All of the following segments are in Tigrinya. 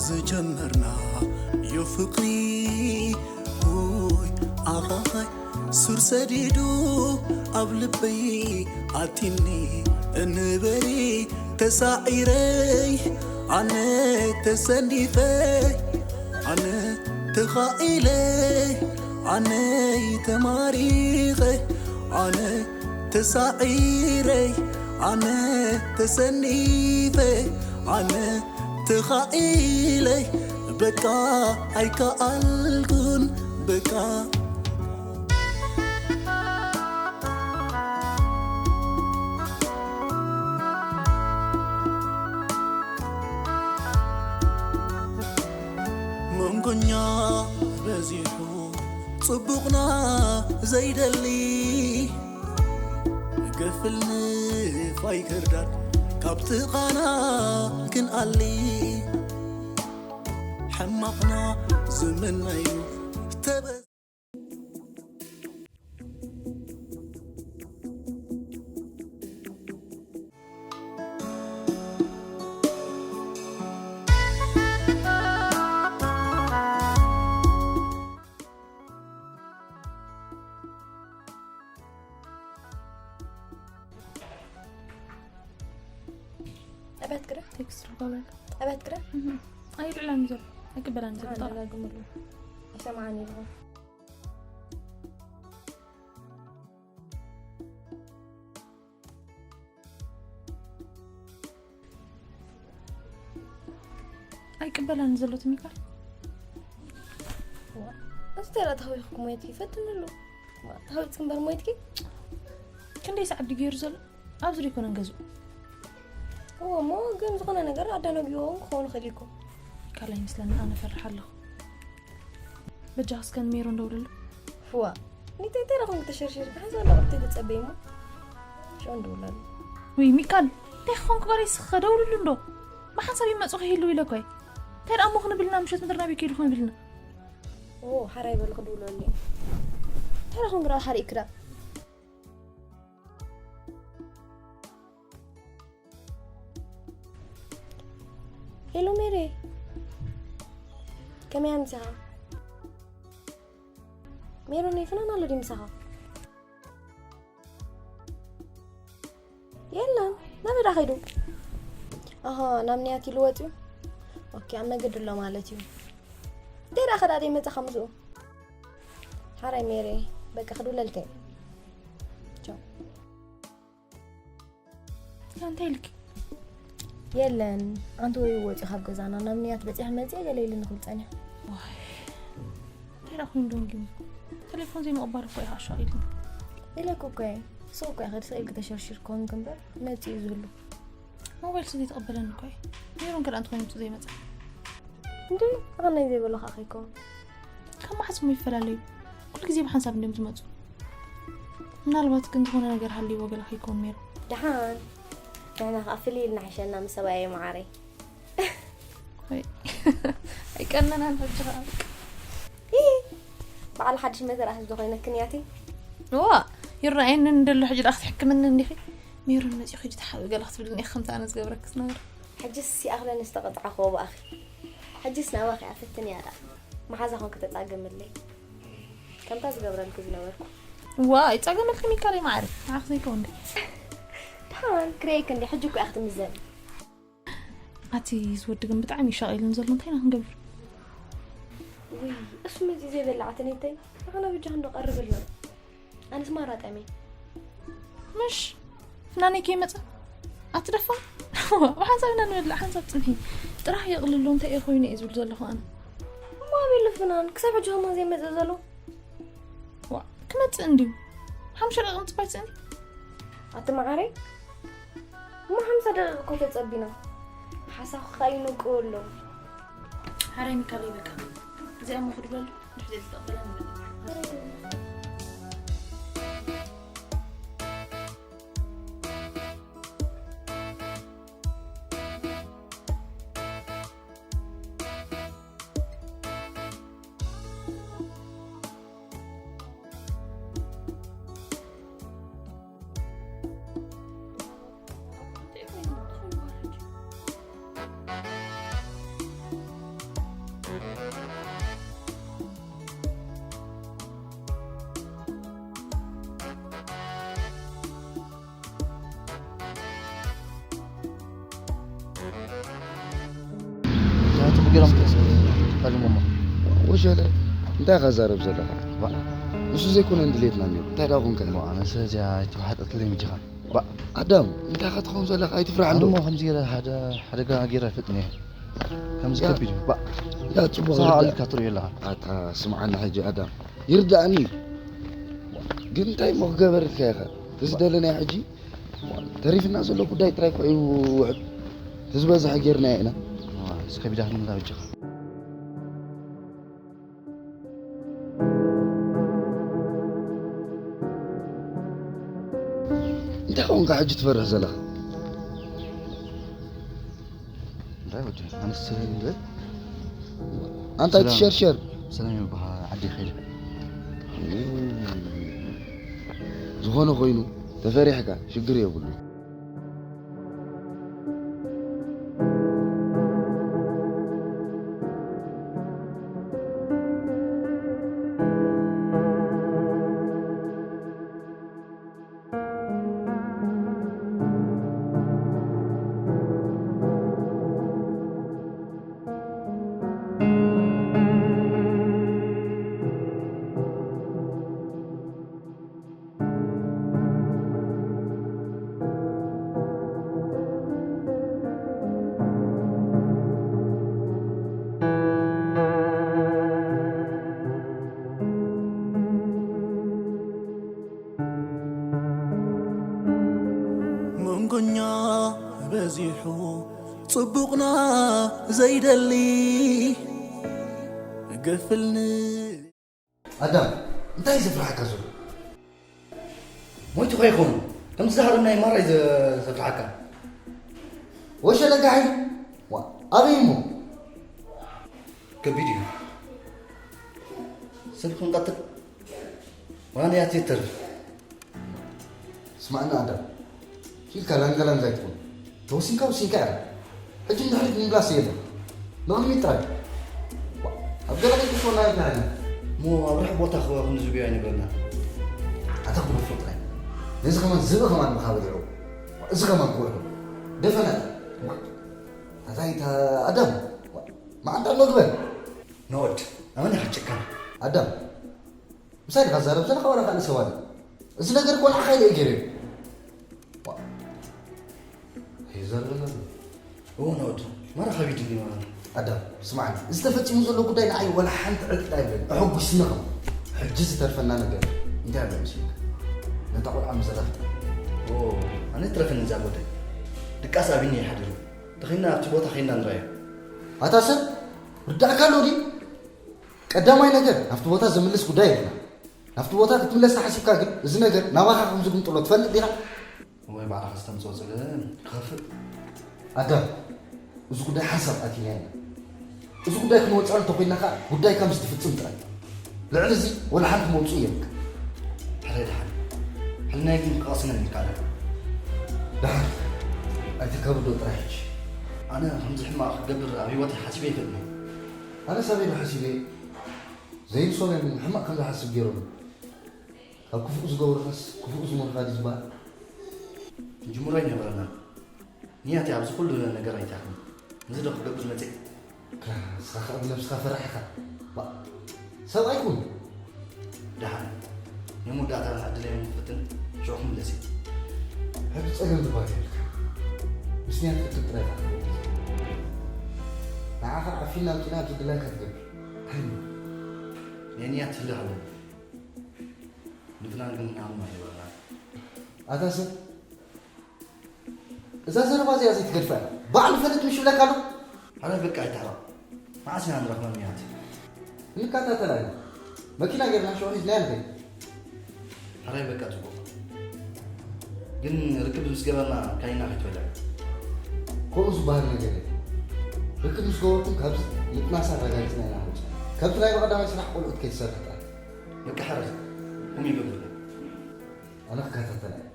ዝጀመርና ዩ ፍቕሪ ውይ ኣኻኻይ ሱር ሰዲዱ ኣብ ልበይ ኣቲኒ እንበሪ ተሳዒረይ ኣነ ተሰኒፈ ኣነ ተኻኢለ ኣነ ተማሪኸ ኣነ ተሳዒረይ ኣነ ተሰኒፈ ኣነ ተኻኢለይ በቃ ኣይከኣልኩን በቃ መንጎኛ በዚሑ ጽቡቕና ዘይደሊ ገፍል ንፋይ ክርዳድ ካብ ጥቓና ክንኣሊ ሕማቕና ዝምነዩ ተበ ኣባት ግረ ቴክስት ርኮበል ኣባት ግረ ኣይልዕላን ዘሎ ኣይቅበላን ዘሎ ደጋግምሉ ይሰማዓኒ ኣለኹ ኣይቅበላን ዘሎ ትሚካል እስቲ ራ ተኸቢኽኩም ሞየትኪ ፈትንሉ ተኸቢፅኪ እምበር ሞየትኪ ክንደይ ሰዓት ድዩ ገይሩ ዘሎ ኣብዚ ዘይኮነን ገዝኡ እዎ እሞ ግን ዝኾነ ነገር ኣዳነጊዎ ክኸውን ይኽእል እዩ እኮ ካልእ ኣይመስለኒ ኣነ ፈርሕ ኣለኹ በጃ እስከ ንሜሮ እንደውልሉ ፍዋ ኒተይተይ ረኹም ተሸርሽር ብሓንሳብ ለቕርተይ ተፀበይ እሞ ሽዑ እንደውላሉ ውይ ሚካል እንታይ ክኾንክ ባረይ ስኸ ደውልሉ እንዶ ብሓንሳብ ይመፁ ከይህልው ኢለ እኮ እንታይ ደኣ እሞ ክንብልና ምሸት ምድሪ ናበይ ከይዱ ክንብልና ኦ ሓራይ በሉ ክድውለሉ እንታይ ረኹም ግራ ሓሪእክዳ ሄሎ ሜሪ ከመይ ኣምሲኻ ሜሮን ፍናን ኣሎ ድዩ ምሳኻ የለን ናበይ ዳ ኸይዱ ኣሃ ናብ ንያት ኢሉ ወፂኡ ኦኬ ኣብ መገዲ ኣሎ ማለት እዩ እንታይ ዳ ኸዳ ደይ መፃኻ ምስኡ ሓራይ ሜሪ በቃ ክድውለልከ ቻው እንታይ ኢልኪ የለን ኣንቲ ወይ ወፂ ካብ ገዛና ናብ ንያት በፂሕ መፅእ ገለ ኢሉ ንክብል ፀኒሑ እንታይ ዳ ኮይኑ ደንጊሙ ቴሌፎን ዘይምቕባል እኮ ኢኻ ኣሻቒልኒ ኢለኩ እኮ እየ ንስኹ እኮ ኢኻ ድስቕ ኢልኪ ተሸርሺር ክኸውን እምበር መፂኡ ዝህሉ ሞባይል ስለ ዘይተቐበለኒ እኮ እዩ ሜሮን ከዳ እንተኾይኑ ምፅእ ዘይመፀ እንዲ ኣቐናይ ዘይበሎ ከዓ ከይከውን ካብ መሓዝኩም ይፈላለዩ ኩሉ ግዜ ብሓንሳብ እንዲም ዝመፁ ምናልባት ግን ዝኾነ ነገር ሃልይዎ ገለ ከይከውን ሜሮን ደሓን ንሕና ከዓ ፍልይ ኢልና ሓሸና ምስ ሰብኣየ መዓረይ ኣይቀነናን ሕጂ ከዓ በዓል ሓድሽ መተርኣ ህዝቢ ኮይነክን እያቲ እዋ ይረኣየኒ እንደሎ ሕጂ ደኣ ክትሕክምኒ እንዲኺ ሜሮን መፂኡ ሕጂ ተሓቢ ገለ ክትብልኒ ኢኺ ከምቲ ኣነ ዝገብረኪ ዝነበረ ሕጅስ ይኣኽለኒ ዝተቐፅዓኽዎ ብኣኺ ሕጅስ ናባኺ ኣፈትን እያ ደኣ መሓዛ ኮንክ ተፃግምለይ ከምታ ዝገብረልኪ ዝነበርኩ ዋ ይፀገመልኪ ሚካለይ ማዕረ ንዓኺ ዘይከውን ደ ደሓን ክርእየክ እንዲ ሕጂ እኮ እያ ክትምዘን ኣቲ ዝወዲ ግን ብጣዕሚ ይሻቒልን ዘሎ እንታይ ኢና ክንገብር ውይ እሱ መፂ ዘይበላዕተን ይተይ ንኸነ ብጃ እንዶ ቀርብልና ኣነስ ማራ ጠመይ ምሽ ፍናነይ ከይመፀ ኣቲ ደፋ ብሓንሳብ ኢና ንበልዕ ሓንሳብ ፅንሒ ጥራሕ የቕልሎ እንታይ እየ ኮይኑ እየ ዝብል ዘለኹ ኣነ እሞ ኣበይ ኣሎ ፍናን ክሳብ ሕጂ ከማን ዘይመፀ ዘሎ ዋ ክመፅእ እንድዩ ሓምሽተ ደቂ ምፅባይ ፅእኒ ኣቲ መዓረይ እሞ ሓምሳ ደቂቕ እኮ ተፀቢና ሓሳኹ ከይንቁ ኣሎ ሓራይ ሚካለይ በቃ እዚኣ እሞ ክድበሉ ድሕሪ ዝተቐበለ ንበል ቢሮም ተሰ-፣ ካልእ ሞሞ። ወሸለ፣ እንታይ ኢኻ ዛረብ ዘለኻ? ባ-፣ ንሱ ዘይኮነ እንድሌትና እኒኦ። እንታይ ደኣ ኮንካ? ባ-፣ ኣነ ስለዚኣ ኣይተዋሕጠትለይ ምጅኻ። ባ-፣ ኣዳም፣ እንታይ ኢኻ ትኸውን ዘለኻ? ኣይትፍራሕ እንዶ። ኣነ እሞ ከምዚ ገለ ሓደ ሓደጋ ገይረ ኣይፈልጥን እየ። ከምዚ ያ፣ ከቢድ እዩ። ባ-፣ ያ፣ ጽቡቕ ሳቕ ይርዳእ። ኣልካ ትርእዮ ኣለኻ። ኣታ ስምዓኒ ሕጂ ኣዳም። ይርዳእኒ እዩ። ግን እንታይ እሞ ክገበርልካ ኢኻ? እዚ ደለናዮ ሕጂ ተሪፍና ዘሎ ጉዳይ ጥራይ እኮ እዩ ውሑድ። እቲ ዝበዝሐ ጌርናዮ ኢና። ዋ፣ እዚ ከቢዳ ክንላ በጃኻ። እንታይ ኾንካ ሕጂ ትፈርሕ ዘለኻ? እንታይ ወዲ፣ ኣነስ እንደ ኣንታ ሰላም። ትሸርሸር። ሰላም ይበሃል፣ ዓዲ ኸይደ። ዝኾነ ኮይኑ ተፈሪሕካ ሽግር የብሉ። መንጎኛ በዚሑ ጽቡቕና ዘይደሊ ግፍልኒ ኣዳም፣ እንታይ እዩ ዘፍርሓካ ዘሎ? ሞይቱ ከይኮኑ፣ ከምዚ ዝሃርም ናይ ማራይ ዘ-፣ ዘፍርሓካ። ወሸለ ጋሕይ፣ ዋ፣ ኣበይ እሞ? ከቢድ እዩ። ሰብ ክንቀትል፣ ዋላ ንያት ይተርፍ። ስማዕና ኣዳም፣ ኢልካ ላንጋ ላንጋ ኣይትኹን። ተወሲንካ ወሲንካ ኢኻ። ሕጂ ንድሕሪት ምምላስ የለን። ንቕድሚት ጥራይ። ኣብ ገለ ከይትስወና ኢልና ኢና። እሞ ኣብ ርሑቕ ቦታ ኸ ክንዝብዮ ኣይነበረና። ኣታ ኩነፎ ጥራይ። ነዚ ከማን ዝብኢ ከማን ምኻ በሊዑ። እዚ ከማን ክውዕሉ። ደፈና። ኣታ ኢታ ኣዳም። መዓንጣ መግበን። ንወድ፣ ኣመን ኢኻ ጭካን። ኣዳም። ምሳይ ዲኻ ትዛረብ ዘለኻ ዋላ ካልእ ሰብ ኣሎ? እዚ ነገር እኮ ንዓኻ ኢለ እየ ገይረዮ። ዋ፣ ይዛረብ ኣሎ። እዎ፣ ናውቱ፣ ማራ ከቢድኒ ማለት። ኣዳም፣ ስማዕኒ፣ እዚ ተፈጺሙ ዘሎ ጉዳይ ንዓይ ዋላ ሓንቲ ዕጥጥ ኣይብለኒ። ኣሐጉስኒ ኸም። ሕጂ ዝተርፈና ነገር እንታይ ኣሎ መሲልካ? ነታ ቆልዓ ምዘራፍ። ኦ፣ ኣነ ትረፈኒ እዛ ጉዳይ። ድቃስ ኣቢኒ ይሓድሩ። ተኺና ኣብቲ ቦታ ኸይና ንራዮ። ኣታ ሰብ፣ ርዳእካ ኣሎ ድዩ? ቀዳማይ ነገር፣ ናብቲ ቦታ ዘምልስ ጉዳይ የብልና። ናብቲ ቦታ ክትምለስ ተሓሲብካ ግን፣ እዚ ነገር ናባኻ ከም ዝግምጥሎ ትፈልጥ ዲኻ? እሞ ባዕልኻ ዝተምፅኦ ጸገም ክኸፍእ። ኣዳም፣ እዚ ጉዳይ ሓንሳብ ኣቲና ኢና። እዚ ጉዳይ ክንወፅኣ እንተኾይንና ኸዓ፣ ጉዳይ ከም ዝትፍፅም ጥራይ። ልዕሊ እዚ፣ ወላ ሓንቲ መውፅኢ የብልካ። ሕራይ ደሓን። ሕልናይ ግን ክቐስነኒ ይከኣል። ደሓን፣ ኣይተካብዶ ጥራይ ሕጂ። ኣነ ከምዚ ሕማቕ ክገብር ኣብ ህይወተይ ሓሲበ ኣይፈልጥን እየ። ኣነ ሳበይ ዶ ሓሲበ? ዘይንሶም እዮም ሕማቕ ከም ዝሓስብ ገይሮም። ካብ ክፉእ ዝገብሩኻስ ክፉእ ዝመርኻ ድዩ ዝበሃል? ክንጅምሮ ኣይነበረናን። ንያተይ ኣብዚ ኩሉ ነገር ኣይትኣኽልን። ነዚ ዶ ክገብር መፅእ? ክራ፣ ንስኻ ኸኣ ብነብስኻ ፈራሕ ኢኻ። ባ፣ ሰብኣይ ኩን። ደሓን። ናይ መወዳእታ ዕድለይ ንክፍትን ሽዑ ክምለስ እየ። ሕጂ ጸገም ዝበሃል የብልካ። ምስ ንያት ክትብል ጥራይ ኢኻ ክትገብር። ንዓኻ ዓፊና ኣምጺና ኣብዚ ድላይካ ትገብር። ሃኒ። ናይ ንያት ህልኽ ኣለኒ። ንፍናን ግን ናብና ይበላ። ኣታ ሰብ፣ እዛ ዘረባ እዚኣ ዘይትገድፋ እያ። ባዕሉ ፈለጥ ምሽ ይብለካ ኣሎ። ሓራይ በቃ ኣይትሕረቕ። መዓስ ኢና ንረኽበን ንያት? ክንከታተላ ኢና። መኪና ጌርና ሽዑ ሒዝናያ ንኸይድ። ሓራይ በቃ ጽቡቕ። ግን ርክብ ምስ ገበርና ካይና ከይትበልዕ። ከምኡ ዝበሃል ነገር የለን። ርክብ ምስ ገበርኩም ካብዚ ምጥናስ ኣረጋጊጽና ኢና ንወጽእ። ከምቲ ናይ ብቐዳማይ ስራሕ ቆልዑት ከይትሰርሕ ጥራይ። በቃ ሓራይ። ከምኡ ይገብር። ኣነ ክከታተላ እየ።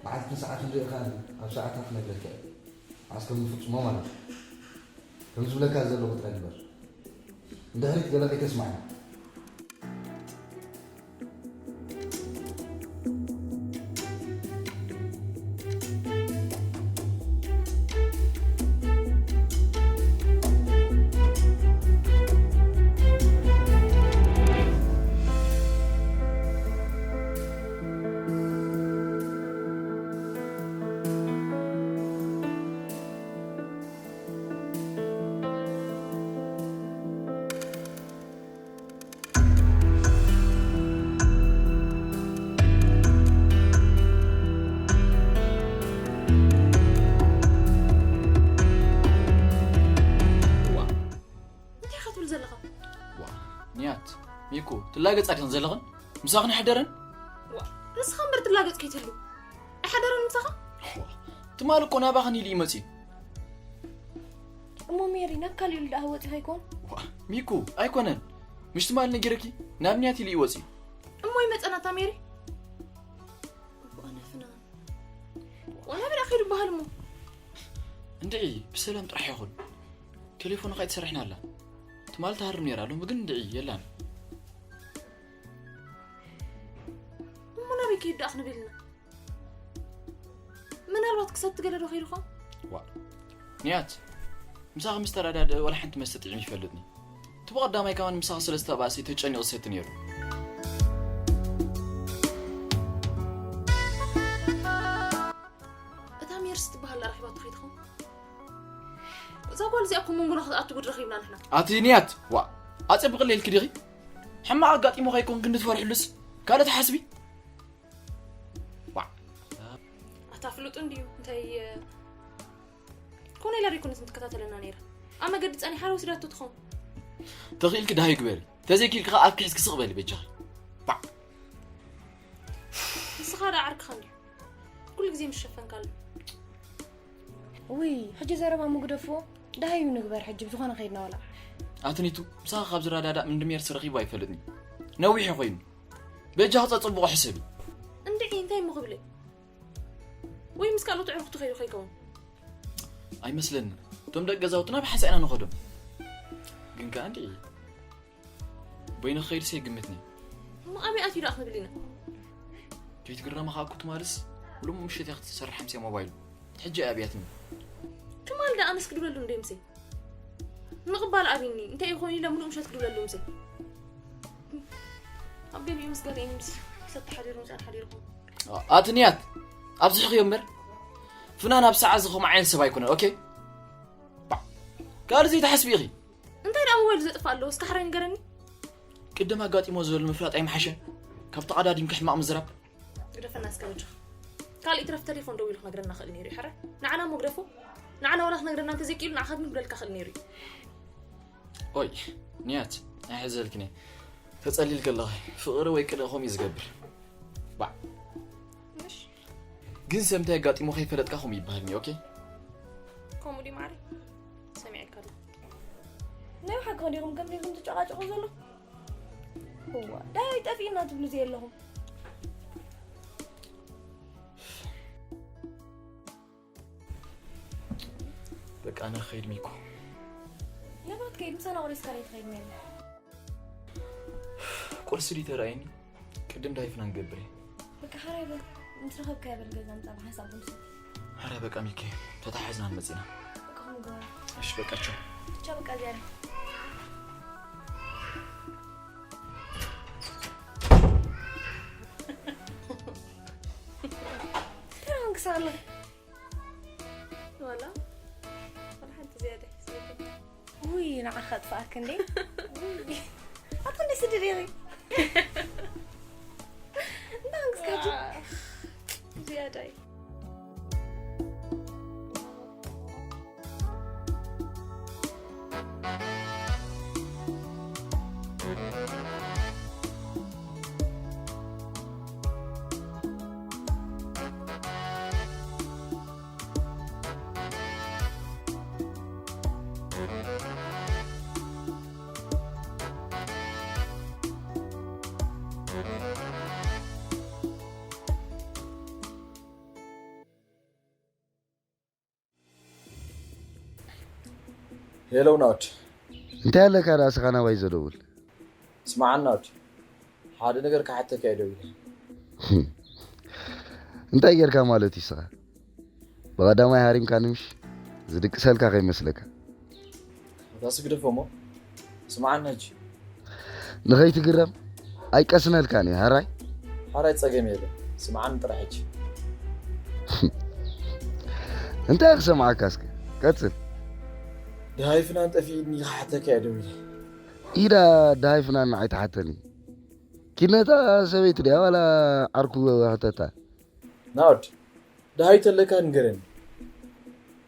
መዓልትን ሰዓትን ርኢኻኒ፣ ኣብ ሰዓታት ክነግረካ እየ። መዓስ ከም ንፍጽሞ ማለት እዩ። ከም ዝብለካ ዘለኹ ጥራይ ግበር። ንድሕሪት ገለ ከይተስምዓኒ። ናት፣ ሚኩ፣ ትላገጻ ዲኽን ዘለኽን? ምሳኽን ኣይሓደረን? ዋ፣ ንስኻ እምበር ትላገጽ ከይትህሉ። ኣይሓደረን ምሳኻ? ዋ፣ ትማል እኮ ናባኽን ኢሉ እዩ መጺኡ። እሞ ሜሪ ናብ ካልእ ኢሉ ደኣ ወጺኡ ኣይኮን? ዋ፣ ሚኩ፣ ኣይኮነን። ምሽ ትማል ነጊረኪ፣ ናብ ንያት ኢሉ እዩ ወጺኡ። እሞ ይመጸና እታ ሜሪ? እኮ ኣነ ፍናን። ዋላ በላ ከይዱ በሃል እሞ። እንድዒ፣ ብሰላም ጥራሕ ይኹን። ቴሌፎኑ ከኣ ኣይትሰርሕን ኣላ። ትማል ትሃርም ነይራ፣ ሎሚ ግን እንድዒ የላን። እሞ ናበይ ከይዱ ደኣ ክንብል ኢና? ምናልባት ክሰቲ ገለ ዶ ከይዱ ኾን? ዋ፣ ንያት፣ ምሳኺ ምስ ተረዳድአ ዋላ ሓንቲ መስተ ጥዒሙ ይፈልጥኒ። እቲ ብቐዳማይ ከማን ምሳኺ ስለ ዝተባእሰ ተጨኒቑ ዝሰቲ ነይሩ። እታ ሜርሲ ትበሃል ረኺባቶ ከይትኸውን? እዛ ጓል እዚኣ እኮ መንጎና ክትኣቱ ጉድ ረኺብና ንሕና። ኣቲ ንያት፣ ዋ፣ ኣጸብቕለይ ኢልኪ ዲኺ? ሕማቕ ኣጋጢሞ ከይኮን ግን ትፈርሕሉስ ካልእ ትሓስቢ? ዋ። ኣታ ፍሉጥ እንድዩ፣ እንታይ፣ ኮነ ኢላ ደይኮነትን ትከታተለና ነይራ። ኣብ መገዲ ጸኒሓ ዶ ወሲዳቶ ትኸውን? ተኽኢልኪ ደሃይ ግበሪ። ተዘይኪኢልኪ ከኣ ኣፍኪ ሒዝኪ ስቕ በሊ በጃኺ። ባዕ። ንስኻ ደኣ ዓርክኻ እንድዩ። ኩሉ ግዜ ምስ ሸፈንካሉ። ውይ፣ ሕጂ ዘረባ ምጉደፍዎ። ደሃዩ ንግበር ሕጂ ብዝኾነ ከይድና ዋላ። ኣትኒቱ፣ ምሳኻ ካብ ዝረዳዳእ ምንዲ ሜርሲ ረኺቡ ኣይፈልጥን እዩ። ነዊሕ እዩ ኮይኑ። በጃኺ ጸጽቡቑ ሕሰቢ። እንድዒ፣ እንታይ እሞ ክብል? ወይ ምስ ካልኦት ኣዕሩኽቱ ከይዱ ከይከውን? ኣይመስለንን። እቶም ደቂ ገዛውትና ብሓንሳእ ኢና ንኸዶም። ግን ከኣ እንድዒ፣ በይኑ ክኸይድስ ኣይግምትን እየ። እሞ ኣበይ ኣትዩ ደኣ ክንብል ኢና? ከይትግረማ ከኣ እኮ ትማልስ፣ ሎሚ ምሸት እያ ክትሰርሕ ኣምስያ ሞባይሉ። ሕጂ እያ ኣብያትኒ። ትማል ደኣ ኣነስ ክድውለሉ እንደ ምሰይ። ምቕባል ኣብይኒ፣ እንታይ ይኾን ኢለ ምሉእ ምሸት ክድውለሉ ምሰይ። ኣብ ገሊኡ ምስ ገሊኡ ምስ ሰቲ ሓዲሩ፣ ምሳን ሓዲሩ። ኣትንያት፣ ኣብዝሕኽዮ እምበር፣ ፍናን ኣብ ሰዓት ዝኸም ዓይነት ሰብ ኣይኮነን፣ ኦኬ? ባዕ። ካልእ ዘይትሓስቢ ኢኺ። እንታይ ደኣ ሞባይሉ ዘጥፍእ ኣለዎ? እስከ ሓራይ ንገረኒ። ቅድም ኣጋጢሞ ዘሎ ምፍላጥ ኣይምሓሸን? ካብ ተቐዳዲምኪ ሕማቕ ምዝራብ። ግደፈና እስከ በጃኻ። ካልእ ይትረፍ ተሌፎን ደዊሉ ክነግረና ክእል ነይሩ እዩ፣ ሕረ። ንዓና እሞ ግደፎ። ንዓና ዋላ ክነግረና እንተዘይክኢሉ ንዓኻ ግን ክብለልካ ክእል ነይሩ እዩ። ኦይ፣ ንያት፣ ኣይሕዘልክን እየ። ተጸሊልኪ ኣለኺ። ፍቕሪ ወይ ቅንኢ ከምኡ እዩ ዝገብር። ባዕ። ምሽ? ግን ሰብ እንታይ ኣጋጢሞ ከይፈለጥካ ከምኡ ይበሃል እኒ፣ ኦኬ? ከምኡ ድዩ ማዕረይ? ሰሚዐካ ኣለኹ። ናይ ብሓቂ ዲኹም ከምዚ ኢልኩም ትጨቃጨቁ ዘለኹም? እዋ፣ ዳይ ጠፊእና ትብሉ ዘየለኹም? በቃ፣ ኣነ ክኸይድ ሚኮ። ንብረት ከይድ ምሳና ቁሪስካ ዶ ትኸይድ ነይሩ? ቁርሲ ድዩ ተራእየኒ? ቅድም ዳይ ፍናን ገብር እየ። በቃ፣ ሓራይ በል። ምስ ረኸብካዮ በል ገዛ ምጻ ብሓንሳብ ቡን ሰቲ። ሓራይ በቃ ሚኪ፣ ተታሒዝና መጺና። በቃ፣ ክንገባ። እሺ፣ በቃ፣ ቻው። ቻው፣ በቃ፣ ዝያዳ። እንታይ ሆንክ ሳለ? ዋላ፣ ዋላ ሓንቲ ዝያዳ ሒዝለይ። ውይ፣ ንዓኻ ኣጥፍኣክ እንዴ? ውይ። ኣታ እንዴ ስድድ ኢኺ? እንዳ ሆንክ እስካብ ሕጂ? ዝያዳ እዩ። ሄሎ ናውድ። እንታይ ኣለካ ደኣ ስኻ ናባይ ዘደውል? ስማዓኒ ናውድ፣ ሓደ ነገር ክሓተካ እየ ደዊለ። እንታይ ጌርካ ማለት እዩ ስኻ? ብቐዳማይ ሃሪምካኒ ምሽ? ዝድቅሰልካ ከይመስለካ። ኣታ ስግደፎ እሞ ስምዓኒ ሕጂ። ንኸይትግረም ኣይቀስነልካን እየ፣ ሃራይ? ሃራይ ጸገም የለን። ስምዓኒ ጥራሕ ሕጂ። እንታይ ክሰምዓካ እስከ? ቀጽል። ደሃይ ፍናን ጠፊእኒ ክሓተካ እየ ደዊለ። ኢዳ ደሃይ ፍናን ንዓይ ትሓተኒ። ኪነታ ሰበይቲ ድያ ዋላ ዓርኩ ሕተታ? ናኦድ፣ ደሃይ ተለካ ንገረኒ።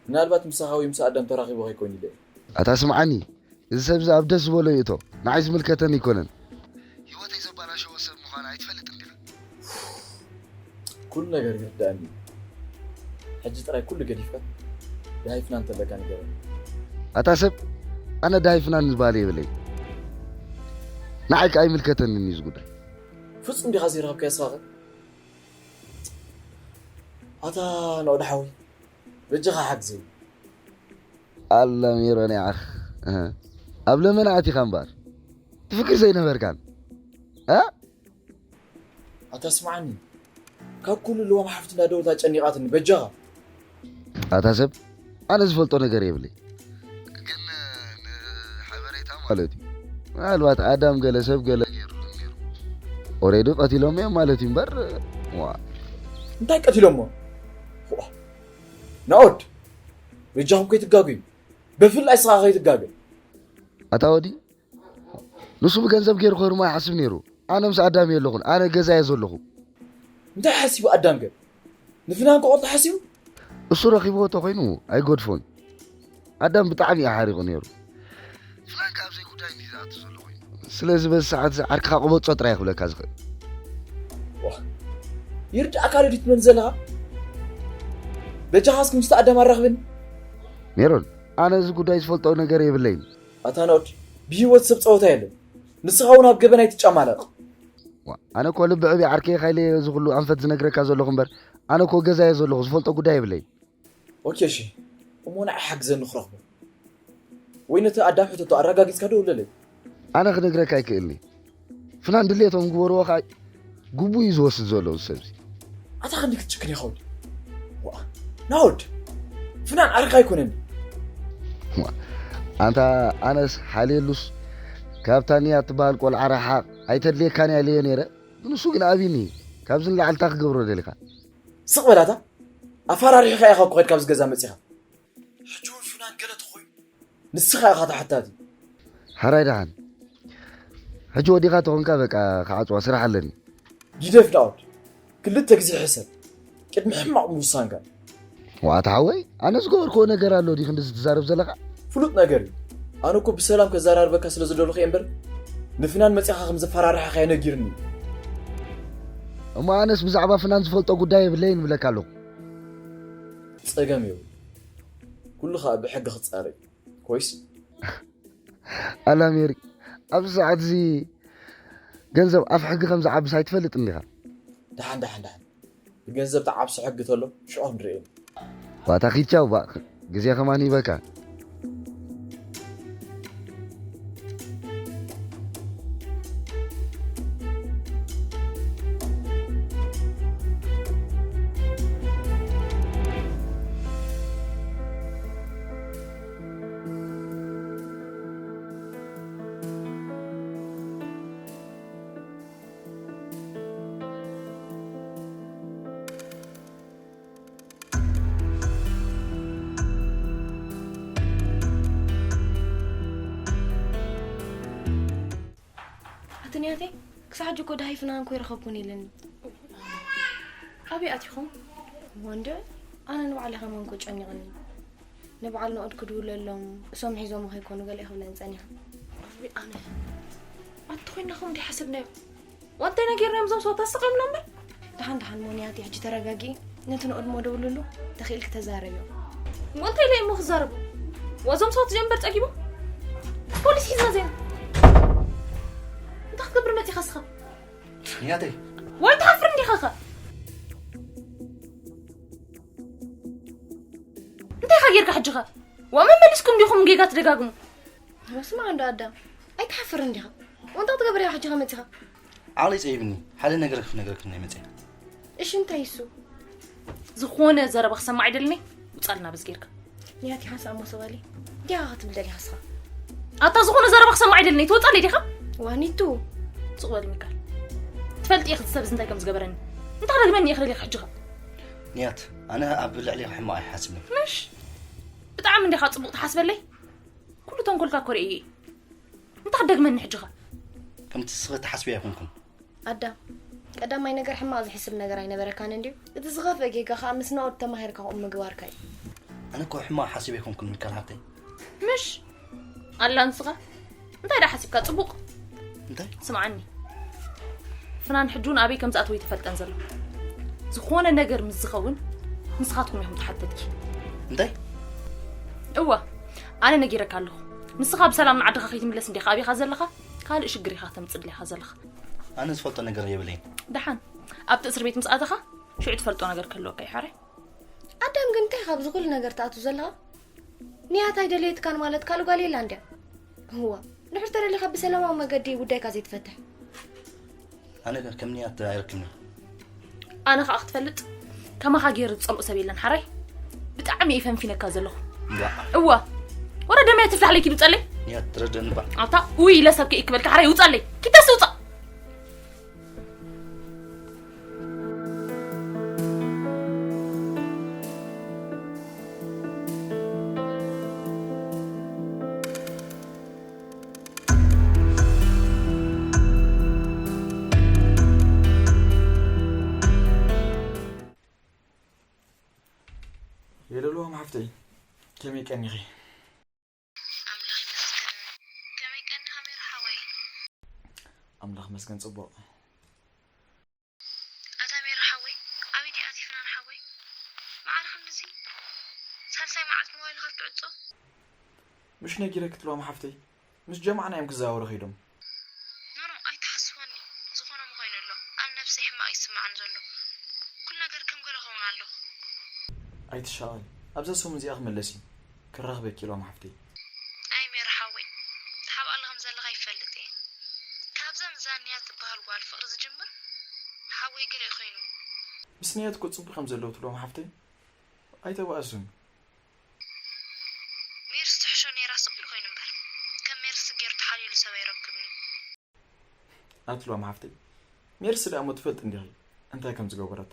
ምናልባት ምሳኻ ወይ ምስ ኣዳም ተራኺቡ ከይኮን ኢለ እየ። ኣታ ስምዓኒ፣ እዚ ሰብ እዚ ኣብ ደስ ዝበሎ ይእቶ። ንዓይ ዝምልከተኒ ኣይኮነን። ህይወተይ ዘባላሸወ ሰብ ምዃኑ ኣይትፈልጥን ዲኻ? ኩሉ ነገር ይርዳእኒ። ሕጂ ጥራይ ኩሉ ገዲፍካ ደሃይ ፍናን እንተለካ ንገረኒ። ኣታ ሰብ፣ ኣነ ደሃይ ፍናን ዝበሃል የብለይ። ንዓይ ከኣ ኣይምልከተንን እዩ እዚ ጉዳይ። ፍጹም ዲኻ ዘይረኸብካዮ ስኻኸ? ኣታ ናኦድ ሓወይ፣ በጃኻ ሓግዘኒ። ኣላ ሜሮን ያኽ፣ ኣብ ለመና ኣቲኻ እምበኣር ትፍክር ዘይነበርካን። ኣታ ስምዓኒ፣ ካብ ኩሉ ልዋም ሓፍትና ደውልታ ጨኒቓትኒ። በጃኻ። ኣታ ሰብ፣ ኣነ ዝፈልጦ ነገር የብለይ፣ ግን ንሓበሬታ ማለት እዩ። ምናልባት ኣዳም ገለ ሰብ ገለ ገይሩሉ ነይሩ። ኦሬዲ ቀቲሎም እዮም ማለት እዩ እምበር። ዋ። እንታይ ቀቲሎሞ? ናኦድ፣ በጃኹም ከይትጋጉ እዩ። ብፍላይ ስኻ ከይትጋገ። ኣታ ወዲ፣ ንሱ ብገንዘብ ገይሩ ከርሞ ይሓስብ ነይሩ። ኣነ ምስ ኣዳም የለኹን፣ ኣነ ገዛ እየ ዘለኹ። እንታይ ሓሲቡ ኣዳም ገ ንፍናን ክቐልጦ ሓሲቡ? እሱ ረኺብዎ ተኮይኑ ኣይገድፎን። ኣዳም ብጣዕሚ እዩ ሓሪቑ ነይሩ። ፍናን ከኣ ኣብዘይ ጉዳይ እንዲ ዝኣቱ ዘሎ ኮይኑ። ስለዚ በዚ ሰዓት እዚ ዓርክኻ ቅበጾ ጥራይ ክብለካ ዝኽእል። ይርዳእካ ዶ ትመን ዘለኻ? በጃኻስ ምስቲ ኣዳም ኣራኽብን። ሜሮን፣ ኣነ እዚ ጉዳይ ዝፈልጦ ነገር የብለይን። ኣታ ናኦድ፣ ብህይወት ሰብ ጸወታ የለን። ንስኻ እውን ኣብ ገበን ኣይትጫማለቕ። ዋ፣ ኣነ እኮ ልቢ ዕብይ ዓርከይ ኻይለ እዚ ኩሉ ኣንፈት ዝነግረካ ዘለኹ እምበር፣ ኣነ እኮ ገዛ እየ ዘለኹ፣ ዝፈልጦ ጉዳይ የብለይ። ኦኬ፣ እሺ። እሞ ንዓይ ሓግዘኒ ክረኽቦ። ወይ ነቲ ኣዳም ሕተቶ ኣረጋጊጽካ ደውለለይ። ኣነ ክነግረካ ኣይክእልኒ። ፍናን ድሌቶም ግበርዎ ኸኣ ግቡ እዩ ዝወስድ ዘሎ እዚ ሰብዚ። ኣታ ክንዲ ክትጭክን ኢኻ ወዲ። ዋ፣ ናኦድ። ፍናን ዓርካ ኣይኮነን። ዋ፣ ኣንታ ኣነስ ሓልየሉስ ካብታ ንያ ትበሃል ቆልዓ ረሓቕ ኣይተድልየካን እያ ኢለዮ ነይረ። ግን እሱ ግን ኣብይኒ ካብዚ ንላዕሊ እንታይ ክገብሮ ደሊኻ? ስቕ በላታ። ኣፈራሪሕካ ኢኻ እኮ ከድካ ኣብዚ ገዛ መጺኻ። ሕጂ እውን ፍናን ገለ ተኾይኑ ንስኻ ኢኻ ተሓታቲ። ሓራይ ደሓን። ሕጂ ወዲኻ ተኾንካ በቃ ክዓጽዋ ስራሕ ኣለኒ። ግደፍ ዳውድ፣ ክልተ ግዜ ሕሰብ ቅድሚ ሕማቕ ምውሳንካ። ዋታ ሓወይ፣ ኣነ ዝገበርክዎ ነገር ኣሎ ድዩ ክንዲ ዝትዛረብ ዘለኻ? ፍሉጥ ነገር እዩ። ኣነ እኮ ብሰላም ከዘራርበካ ስለ ዝደለኹ እየ እምበር ንፍናን መጺኻ ከም ዘፈራርሓኻዮ ነጊርኒ እዩ። እሞ ኣነስ ብዛዕባ ፍናን ዝፈልጦ ጉዳይ የብለይን እብለካ ኣለኹ። ጸገም የብሉ። ኩሉ ኸኣ ብሕጊ ክጻረ እዩ። ኮይስ? ኣላ ሜሪ፣ ኣብዚ ሰዓት እዚ ገንዘብ ኣፍ ሕጊ ከም ዝዓብስ ኣይትፈልጥን ዲኻ? ደሓን ደሓን ደሓን። ብገንዘብ ተዓብሶ ሕጊ ተሎ ሽዑ ክንሪኦ ኢና። ዋታ ኺድ ቻው፣ ባ ግዜ ከማን ሂበካ። ኣቲ ንያተይ፣ ክሳዕ ሕጂ እኮ ደሃይ ፍናን እኮ ይረኸብኩን የለኒ። ኣበይ ኣቲኹም? ወንደ፣ ኣነ ንባዕለይ ከማን እኮ ጨኒቕኒ። ንበዓል ንኦድ ክድውለሎም፣ እሶም ሒዞሞ ከይኮኑ ገለ ክብለን ጸኒሐ። ኣነ ኣቲ ኮይና ከም እንዲሓሰብናዮ ዋንታይ ነጊርናዮም እዞም ሰባት ኣስቒምሎም እምበር። ደሓን ደሓን ሞንያቲ ሕጂ ተረጋጊ። ነቲ ንኦድ እሞ ደውልሉ፣ ተኽኢልኪ ተዛረብዮ። እሞ እንታይ ኢለ እሞ ክዛረቡ? ዋዞም ሰባት እዚኦም እምበር ጸጊቦም። ፖሊስ ሒዝና ዜና። እንታይ ክትገብር መጺኻ እስኻ? ንያተይ። ወይ ትሓፍር እንዲኻ ኸ? እንታይ ኢኻ ጌርካ ሕጂ ኸ? ዋ መመሊስኩም ዲኹም ጌጋ ትደጋግሙ? ስማዕ እንዶ ኣዳም፣ ኣይትሓፍር እንዲኻ? እንታይ ክትገብር ኢኻ ሕጂ ኸ መጺኻ? ዓቕለይ ጸቢብኒ፣ ሓደ ነገር ክነግረክን እየ መጺአ። እሺ እንታይ እሱ? ዝኾነ ዘረባ ክሰምዕ ኣይደልን እየ፣ ውጻልና በዚ ጌርካ። ንያቲ ሓንሳእ እሞ ሰባሊ እንታይ ኢኻ ክትብል ደሊኻ እስኻ? ኣታ ዝኾነ ዘረባ ክሰምዕ ኣይደልን እየ፣ ትወጻለይ ዲኻ? ዋኒቱ ሱቕ በል ሚካል። ትፈልጢ ኢኺ እቲ ሰብ እዚ እንታይ ከም ዝገበረኒ። እንታይ ክደግመኒ ኢኺ ደሊኺ ሕጂ ኸ? ንያት፣ ኣነ ኣብ ልዕሊኺ ሕማቕ ኣይሓስብን። ምሽ? ብጣዕሚ እንዲኻ ጽቡቕ ትሓስበለይ። ኩሉ ተንኮልካ እኮ ርእየ እየ። እንታይ ክትደግመኒ ሕጂ ኸ? ከምቲ ንስኺ ትሓስብዮ ኣይኮንኩን። ኣዳም፣ ቀዳማይ ነገር ሕማቕ ዝሕስብ ነገር ኣይነበረካን እንድዩ። እቲ ዝኸፍአ ጌጋ ኸኣ ምስ ናኦድ ተማሂርካ ከምኡ ምግባርካ እዩ። ኣነ እኮ ሕማቕ ሓሲበ ኣይኮንኩን ሚካል ሓብተይ። ምሽ ኣላ ንስኻ እንታይ ደኣ ሓሲብካ ጽቡቕ? እንታይ? ስምዓኒ። ፍናን ሕጂ እውን ኣበይ ከም ዝኣተወ ይተፈልጠን ዘሎ። ዝኾነ ነገር ምስ ዝኸውን ንስኻትኩም ኢኹም ተሓተትኪ። እንታይ? እወ፣ ኣነ ነጊረካ ኣለኹ። ንስኻ ብሰላም ንዓድኻ ከይትምለስ እንዲኻ ኣቢኻ ዘለኻ፣ ካልእ ሽግር ኢኻ ተምጽእ ድሌኻ ዘለኻ። ኣነ ዝፈልጦ ነገር የብለይን። ደሓን ኣብቲ እስር ቤት ምስ ኣተኻ ሽዑ ትፈልጦ ነገር ከለወካ እዩ ሓራይ። ኣዳም ግን እንታይ ካብ ዝኹሉ ነገር ትኣቱ ዘለኻ? ንያት ኣይደልየትካን ማለት ካልእ ጓል የላ እንድያ። እዋ፣ ድሕር ተደሊኻ ብሰላማዊ መገዲ ጉዳይካ ዘይትፈትሕ። ኣነ ከም ንያት ኣይረክብኒ። ኣነ ከዓ ክትፈልጥ ከማኻ ገይሩ ዝፀልኦ ሰብ የለን ሓራይ። ብጣዕሚ እየ ፈንፊነካ ዘለኹ። እዋ። እዋ። ወረ ደመያ ትፍላሕለይ ኪድ ውፀለይ። ንያት ትረደኒ ባ። ኣታ ውይ ኢለ ሰብ ከይክበልካ ሓራይ ውፀለይ። ኪተስ ውፃ። የለልዎም ሓፍተይ፣ ከመይ ቀኒኺ? ኣምላኽ ይመስገን። ከመይ ቀኒኻ ሜሪ ሓወይ? ኣምላኽ ይመስገን ጽቡቕ። ኣታ ሜሪ ሓወይ፣ ኣበይ ድያ ኣቲ ፍናን ሓወይ? መዓረ ክንድዚ ሳልሳይ መዓልቲ ሞባይልኻ ክትዕጾ? ምሽ ነጊረኪ ትለዎም ሓፍተይ፣ ምስ ጀማዕና እዮም ክዘዋወሩ ከይዶም። ኖኖ ኣይትሓስወኒ፣ ዝኾነ መኾይኑ ኣሎ። ኣነ ነብሰይ ሕማቕ ይስምዓኒ ዘሎ። ኩሉ ነገር ከም ገለ ኸውን ኣሎ። ኣይትሻቐል፣ ኣብዛ ሰሙን እዚኣ ክምለስ እዩ። ክራኽበኪ ኢሎም ሓፍተይ። ኣይ ሜሪ ሓወይ፣ ትሓብኣሉ ከም ዘለኻ ይፈልጥ እየ። ካብዛ ምዛንያ ትበሃል ጓል ፍቕሪ ዝጅምር ሓወይ ገለ እዩ ኮይኑ። ምስ ንያት እኮ ጽቡቕ ከም ዘለዉ ትብሎም ሓፍተይ። ኣይተባእሱን። ሜርሲ ትሕሾ ነይራ ስቕ ኢሉ ኮይኑ እምበር። ከም ሜርሲ ገይሩ ተሓልየሉ ሰብ ኣይረክብን እዩ። ኣትሎም ሓፍተይ፣ ሜርሲ ደኣ እሞ ትፈልጥ እንዲኺ እንታይ ከም ዝገበረቶ።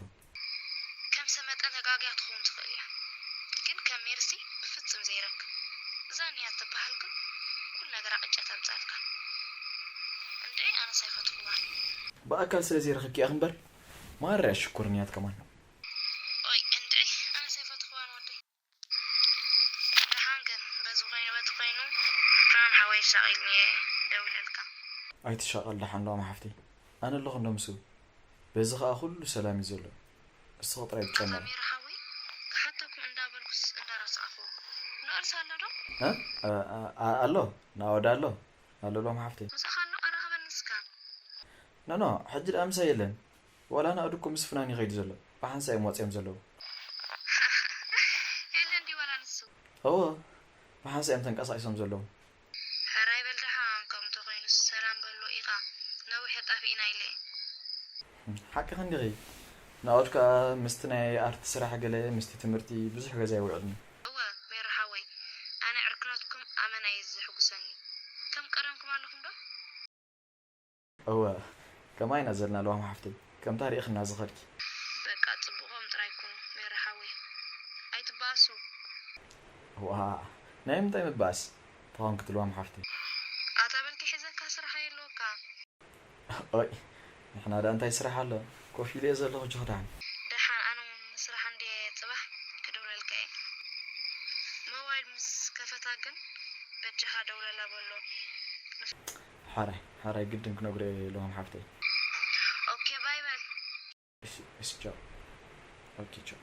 ከም ሰብ መጠን ተጋግያ ትኸውን ትኽእል እያ። ግን ከም ሜርሲ ብፍጹም ዘይረክብ። እዛ ንያት ትበሃል ግን ኩሉ ነገራ ቅጫ ተምጻልካ። እንድዒ ኣነስ ኣይፈትኽዋን። ብኣካል ስለ ዘይረኸብኪ ኢኺ እምበር ማርያ ሽኮር ንያት ከማን። ኦይ እንድዒ ኣነስ ኣይፈትኽዋን ወደይ። ደሓን ግን በዚ ኮይኑ በቲ ኮይኑ ፍናን ሓወይ ሻቒልኒ እየ ደዊለልካ። ኣይትሻቐል ደሓን ሎሚ ሓፍተይ፣ ኣነ ኣለኹ እንዶ ምስኡ። በዚ ኸኣ ኩሉ ሰላም እዩ ዘሎ። እስኺ ጥራይ ትጨነቒ። ኣሜር ሓወይ ክሓተኩም እንዳበልኩስ እንዳረሳዕኹ። ንእርስ ኣሎ ዶ? እ? እ፣ እ፣ ኣሎ፣ ናወዳ ኣሎ። ኣሎ ሎም ሓፍተይ። ምሳኻ ኣሎ ኣራኽበኒ እስካ። ኖ፣ ኖ፣ ሕጂ ደኣ ምሳይ የለን። ዋላ ናእዱ እኮ ምስ ፍናን ይኸይዱ ዘሎ። ብሓንሳእ እዮም ወፂኦም ዘለዉ። የለን ድዩ ዋላ ንሱ? እዎ፣ ብሓንሳእ እዮም ተንቀሳቒሶም ዘለዉ። ሕራይ በል ደሓን፣ ከምኡ ተኾይኑስ ሰላም በሎ ኢኻ። ነዊሕ ኣጣፊእና ኢለ። ሓቅኺ እንዲኺ። ናኦድ ከኣ ምስቲ ናይ ኣርቲ ስራሕ ገለ፣ ምስቲ ትምህርቲ ብዙሕ ገዛ ኣይውዕልን እዩ። እወ፣ ሜሪ ሓወይ፣ ኣነ ዕርክነትኩም ኣመና እዩ ዘሕጉሰኒ። ከም ቀደምኩም ኣለኹም ዶ? እወ፣ ከምኣ ኢና ዘለና ለዋም ሓፍተይ። ከምታ ርኢኽና ዝኸድኪ። በቃ ጽቡቕኩም ጥራይ ኩኑ፣ ሜሪ ሓወይ። ኣይትባእሱ። እዋ፣ ናይ ምንታይ ምባእስ? ተኾንኪ ትልዋም ሓፍተይ። ኣታ በልኪ ሒዘካ ስራሕ የለወካ። ኦይ፣ ንሕና ደኣ እንታይ ስራሕ ኣሎ? ኮፍ ኢለ እየ ዘለኹ፣ ጆክ ደሓን። ደሓን፣ ኣነ እውን ስራሕ እንድየ ጽባሕ ክድውለልካ እየ። ሞባይል ምስ ከፈታ ግን በጃኻ ደውለላ በሎ። ሓራይ፣ ሓራይ ግድን ክነግሮ እየ ለዋም ሓፍተይ። ኦኬ፣ ባይ በል። እሺ፣ እሺ፣ ቻው። ኦኬ፣ ቻው።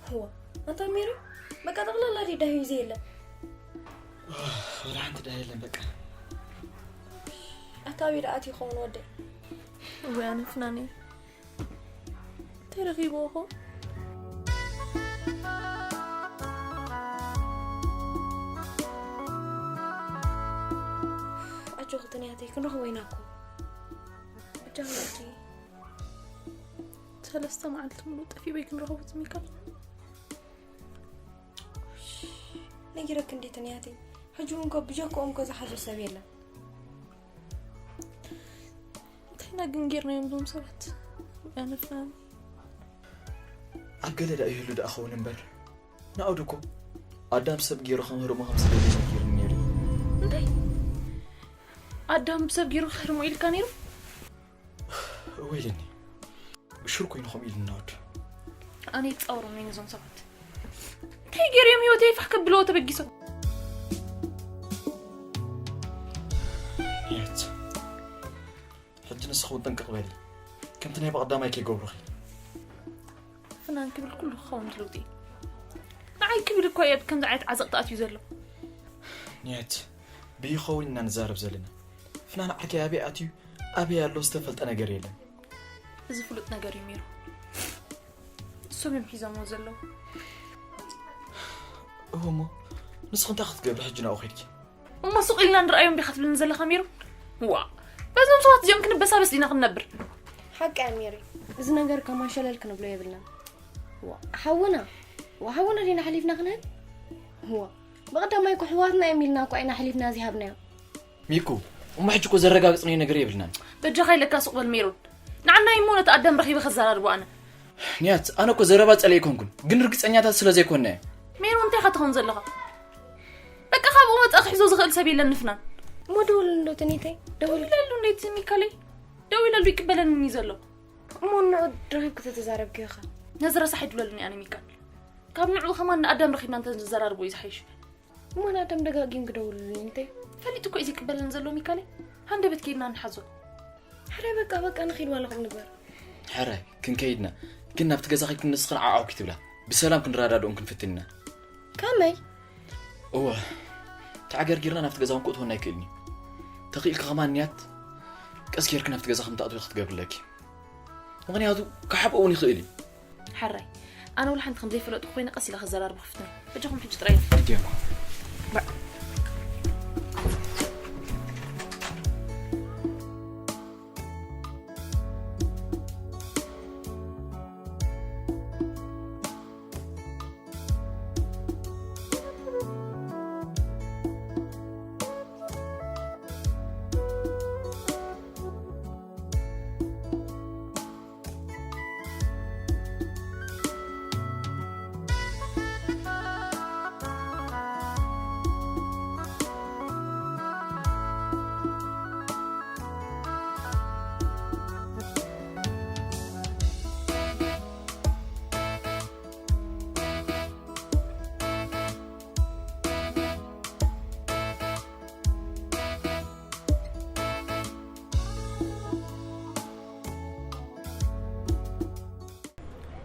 እዋ፣ ኣንታ ሜሪ፣ በቃ ጠቕላላ ድዩ ዳህዩ ዘየለ? ወላ ሓንቲ ዳህ የለን በቃ። ኣታ ኣበይ ደኣ ኣትዩ ይኸውን ወደይ? እወ፣ ኣነ ፍናነይ። እንታይ ረኺብዎ ይኸውን? ኣጆኺ ትንያተይ፣ ክንረኽቦ ኢና እኮ። ብቻ ዳዊት፣ ሰለስተ መዓልቲ ሙሉ ጠፊኡ ወይ ክንረኸቦ ዝም ኢልካ ኣለኻ? ነጊረክ እንዴት ንያተይ? ሕጂ እውን እኮ ብጀክኦም እኮ ዝሓዞ ሰብ የለን። እንታይ ኢና ግን ጌርናዮም እዞም ሰባት? ኣነ ፍናን። ኣብ ገለ ደኣ ይህሉ ደኣ ኸውን እምበር፣ ንኣውዱ እኮ ኣዳም ሰብ ገይሩ ከምህርሞ ከም ዝደሊ ነጊርኒ ነይሩ። እንታይ? ኣዳም ሰብ ገይሩ ከህርሞ ኢልካ ነይሩ? እወ ኢልኒ። ብሹር ኮይኑ ከምኡ ኢልኒ ናውድ። ኣነ ይጻወሮም ነኝ እዞም ሰባት። እንታይ ገይሮም ህይወተይ ፋሕ ከብልዎ ተበጊሶም? የት? ሕጂ ንስኺ እውን ጥንቅቕ በሊ። ከምቲ ናይ ብቐዳማይ ከይገብሩኺ። ፍናን ክብል ኩሉ ክኸውን ትልውጢ። ንዓይ ክብል እኮ እየ ከምዚ ዓይነት ዓዘቕቲ ኣትዩ ዘሎ። ኒያት፣ ብይኸውን ኢና ንዛረብ ዘለና። ፍናን ዓርከይ ኣበይ ኣትዩ፣ ኣበይ ኣሎ ዝተፈልጠ ነገር የለን። እዚ ፍሉጥ ነገር እዩ ሜሩ። እሶም እዮም ሒዞምዎ ዘለዉ። እወ እሞ፣ ንስኺ እንታይ ክትገብሪ ሕጂ ናብኡ ኸድኪ? እሞ ሱቕ ኢልና ንርኣዮም ዲኻ ትብልኒ ዘለኻ ሜሩ? ዋ፣ በዞም ሰባት እዚኦም ክንበሳበስ ዲና ክንነብር? ሓቂ እያ ሜሪ፣ እዚ ነገር ከማን ሸለል ክንብሎ የብልናን። ዋ፣ ሓውና፣ ዋ፣ ሓውና ዲና ሓሊፍና ክንህብ? ዋ፣ ብቐዳማይ እኮ ኣሕዋትና እዮም ኢልና እኮ ኢና ሓሊፍና ዘይሃብናዮም። ሚኩ፣ እሞ ሕጂ እኮ ዘረጋግጽናዮ ነገር የብልናን። በጃኻ ኢለካ ሱቕ በል ሜሮን። ንዓናይ እሞ ነቲ ኣዳም ረኺበ ከዘራርቦ ኣነ። ንያት፣ ኣነ እኮ ዘረባ ጸሊኤ ኣይኮንኩን፣ ግን ርግጸኛታት ስለ ዘይኮንና እየ። ሜሮን፣ እንታይ ኢኻ ትኸውን ዘለኻ? በቃ ካብኡ መጻእ ክሕዞ ዝኽእል ሰብ የለን ንፍናን። እሞ ደውል እንዶ ትኒተይ፣ ደውል። ደውለሉ እንዴት ሚካለይ? ደው ኢለሉ ይቅበለኒ ዘሎ። እሞ ንዑ ረኺብኪ ተተዛረብኪ ኢኻ። ነዚ ረሳሕ ኣይድብለሉኒ ኣነ ሚካል። ካብ ንዑ ከማን ንኣዳም ረኺብና እንተዘራርቦ እዩ ዝሓይሽ። እሞ ንኣዳም ደጋጊም ክደውልሉ እንተ። ፈሊጡ እኮ እዩ ዘይቅበለኒ ዘሎ ሚካለይ። ሃንደበት ከይድና ንሓዞ። ሕረ በቃ በቃ ንኺድ ዋላ ቁም ንግበር። ሕረ ክንከይድና ግን ናብቲ ገዛ ከይድኩም ንስኽን ዓዓው ክትብላ ብሰላም ክንረዳድኦም ክንፍትን ኢና። ከመይ? እወ ተዓገርጊርና ናብቲ ገዛ እውን ክትወና ኣይክእልን እዩ። ተኽኢልኪ ከማን ንያት ቀስ ጌርኪ ናብቲ ገዛ ከም ትኣትዊ ክትገብርለኪ። ምኽንያቱ ክሓብኦ እውን ይኽእል እዩ። ሕራይ ኣነ ወላ ሓንቲ ከም ዘይፈለጥኩ ኮይነ ቀስ ኢለ ከዘራርቦ ክፍትን። በጃኹም ሕጂ ጥራይ። ግዲ እኮ።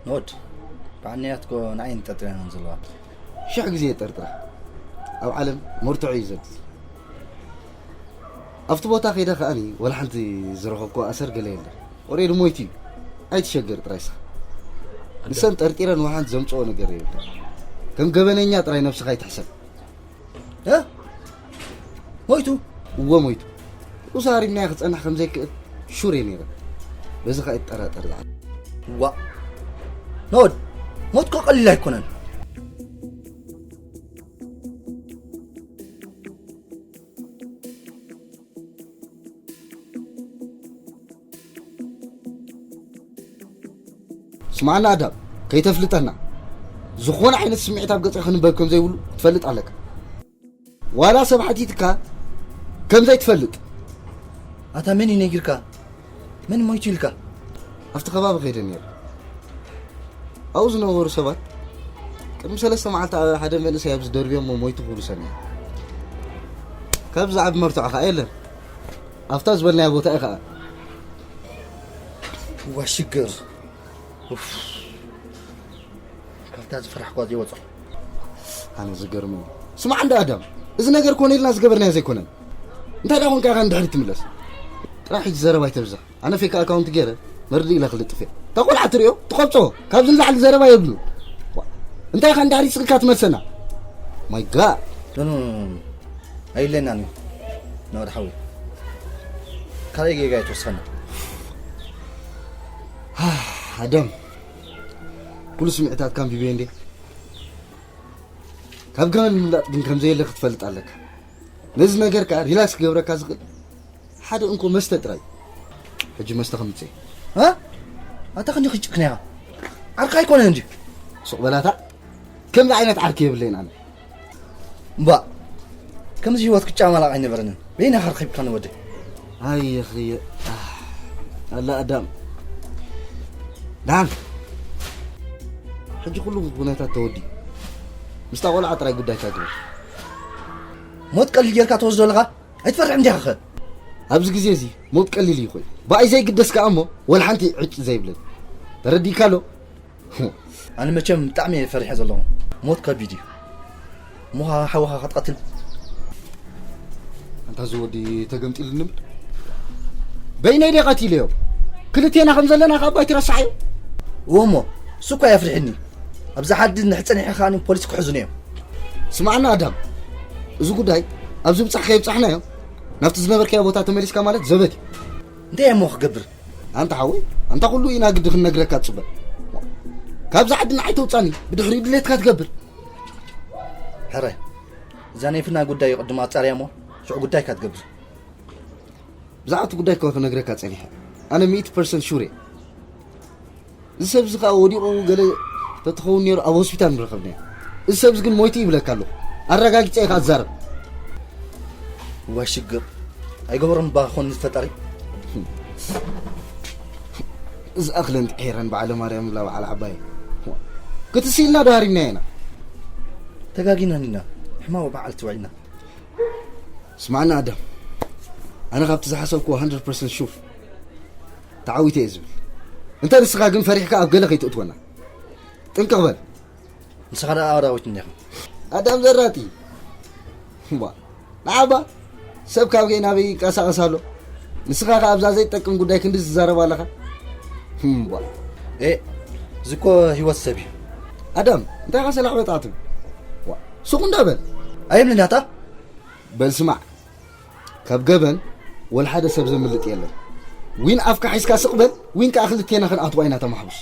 ኖድ፣ በዓል ንያት እኮ ንዓይ ጠርጢረን ዘለዋ። ሽሕ ግዜ የጠርጥራ። ኣብ ዓለም መርትዖ እዩ ዘድሊ። ኣብቲ ቦታ ከይደ ከኣኒ ወላ ሓንቲ ዝረኸብኩ ኣሰር ገለ የለን። ኦሬዲ ሞይቱ እዩ። ኣይትሸገር ጥራይ ስኻ። ንሰን ጠርጢረን ወላ ሓንቲ ዘምጽኦ ነገር የብለን። ከም ገበነኛ ጥራይ ነብስኻ ኣይትሕሰብ። እ? ሞይቱ? እወ ሞይቱ። ኡሳ ሃሪምናዮ ክጸንሕ ከም ዘይክእል ሹር እየ ነይረ። በዚ ከኣ ይጠራጠር ዝዓል። ዋእ ኖድ፣ ሞት እኮ ቀሊል ኣይኮነን። ስማዕና ኣዳም፣ ከይተፍልጠና። ዝኾነ ዓይነት ስምዒት ኣብ ገጽካ ክንበብ ከም ዘይብሉ ክትፈልጥ ኣለካ። ዋላ ሰብ ሓቲትካ ከም ዘይትፈልጥ። ኣታ መን እዩ ነጊርካ? መን ሞይቱ ኢልካ? ኣብቲ ከባቢ ከይደ ነይረ። ኣብኡ ዝነበሩ ሰባት ቅድሚ ሰለስተ መዓልቲ ሓደ መንእሰይ ኣብዚ ደርብዮሞ ሞይቱ ክብሉ ሰሚዐ። ካብዚ ዝዓቢ መርትዖ ከኣ የለን። ኣብታ ዝበልናያ ቦታ እዩ ከኣ። እዋ ሽግር። ኡፍ። ካብታ ዝፈራሕኳ ዘይወጾ። ኣነ ዝገርመኒ ስማዕ እንዳ ኣዳም፣ እዚ ነገር ኮነ ኢልና ዝገበርናዮ ዘይኮነን። እንታይ ደኣ ኮንካ ኢኻ ንድሕሪት ትምለስ? ጥራሕ ሕጂ ዘረባ ኣይተብዝሕ። ኣነ ፌክ ኣካውንት ገይረ መርድእ ኢለ ክልጥፍ እየ። እታ ቆልዓ ትርእዮ ትቐብጾ። ካብዚ ንላዕሊ ዘረባ የብሉን። እንታይ ኢኻ ንድሕሪት ስቕ ኢልካ ትመልሰና? ማይ ጋድ። ኖ ኖ ኖ ኖ። ኣይለናን እዩ ናወድ ሓወይ። ካልኣይ ጌጋ ኣይትወስኸና። ኣዳም፣ ኩሉ ስምዒታትካ ኣንቢበ እንዴ? ካብ ገመድ ምምላጥ ግን ከም ዘየለ ክትፈልጥ ኣለካ። ነዚ ነገር ከኣ ሪላክስ ክገብረካ ዝኽእል ሓደ እንኮ መስተ ጥራይ። ሕጂ መስተ ከምጽእ። እ? ኣታ ክንዲ ክጭክን ኢኻ። ዓርካ ኣይኮነን እንዲ። ሱቕ በላታ። ከምዚ ዓይነት ዓርኪ የብለይን ኣነ። እምባእ፣ ከምዚ ህይወት ክጫማላቕ ኣይነበረንን። በይንኻ ረኺብካኒ ወደይ። ኣየኽየ። ኣላ ኣዳም። ደሓን። ሕጂ ኩሉ ኩነታት ተወዲኡ። ምስታ ቆልዓ ጥራይ ጉዳይካ ግበር። ሞት ቀሊል ጌርካ ትወስዶ ኣለኻ? ኣይትፈርሕን ዲኻ ኸ? ኣብዚ ግዜ እዚ ሞት ቀሊል እዩ ኮይኑ። ብኣይ ዘይግደስ ከኣ እሞ ወላ ሓንቲ ዕጭ ዘይብለኒ። ተረዲእካ ኣሎ? ኣነ መቸም ብጣዕሚ እየ ፈሪሐ ዘለኹ። ሞት ከቢድ እዩ። እሞ ሓውኻ ክትቐትል? ኣንታ እዚ ወዲ ተገምጢሉ ንምድ? በይነይ ድየ ቀቲለዮ? ክልቴና ከም ዘለና ካብ ኣይቲ ረሳዓዮ? እዎ እሞ፣ እሱ እኳ የፍርሕኒ። ኣብዚ ዓዲ እንድሕር ጸኒሐ ከኣ ፖሊስ ክሕዙኒ እዮም። ስማዕና ኣዳም፣ እዚ ጉዳይ ኣብዚ ብጻሕ ከየብጻሕናዮ፣ ናብቲ ዝነበርካዮ ቦታ ተመሊስካ ማለት ዘበት እዩ። እንታይ እየ እሞ ክገብር? ኣንታ ሓወይ፣ ኣንታ ኩሉ ኢና ግዲ ክንነግረካ ትጽበ። ካብዛ ዓዲ ንዓይ ተውጻኒ፣ ብድሕሪኡ ድሌትካ ትገብር። ሕረ፣ እዛ ናይ ፍና ጉዳይ ቅድም ኣጻርያ እሞ፣ ሽዑ ጉዳይካ ትገብር። ብዛዕባ እቲ ጉዳይ እኮ ክነግረካ ጸኒሐ። ኣነ ሚእቲ ፐርሰንት ሹር እየ። እዚ ሰብ እዚ ከኣ ወዲቑ ገለ ተትኸውን ነይሩ ኣብ ሆስፒታል ንረኸብናዮ። እዚ ሰብ እዚ ግን ሞይቱ ይብለካ ኣለኹ። ኣረጋጊጸ እየ ከኣ ዝዛረብ። እዋይ ሽግር። ኣይገበሮም እባ ክኾን ፈጣሪ። እዚ ኣኽለን ጥሒረን በዓለ ማርያም እብላ በዓል ዓባየ። ክትስኢልና ዶ ሃሪምናዮ ኢና? ተጋጊና ኢና። ሕማቕ በዓል ትውዒልና። ስማዕና ኣዳም፣ ኣነ ካብቲ ዝሓሰብክዎ ሃንድረድ ፐርሰንት ሹር ተዓዊተ እየ ዝብል። እንተ ንስኻ ግን ፈሪሕካ ኣብ ገለ ከይትእትወና። ጥንቅቕ በል። ንስኻ ደኣ ኣራዊት እንዲኻ። ኣዳም ዘራጢ። እምባ፣ ንዓባ ሰብ ካብ ገይ ናበይ ይንቀሳቐስ ኣሎ። ንስኻ ከ ኣብዛ ዘይትጠቅም ጉዳይ ክንዲ ትዛረብ ኣለኻ። እምባ። ኤ፣ እዚ እኮ ህይወት ሰብ እዩ። ኣዳም፣ እንታይ ኢኻ ሰላዕ በጣዕ ትብል? ዋ፣ ሱቕ እንዳ በል። ኣይብልን ኣታ። በል ስማዕ፣ ካብ ገበን ወላ ሓደ ሰብ ዘምልጥ የለን። ዊን ኣፍካ ሒዝካ ስቕ በል፣ ዊን ከኣ ክልቴና ክንኣትዋ ኢና ተማሕቡስ።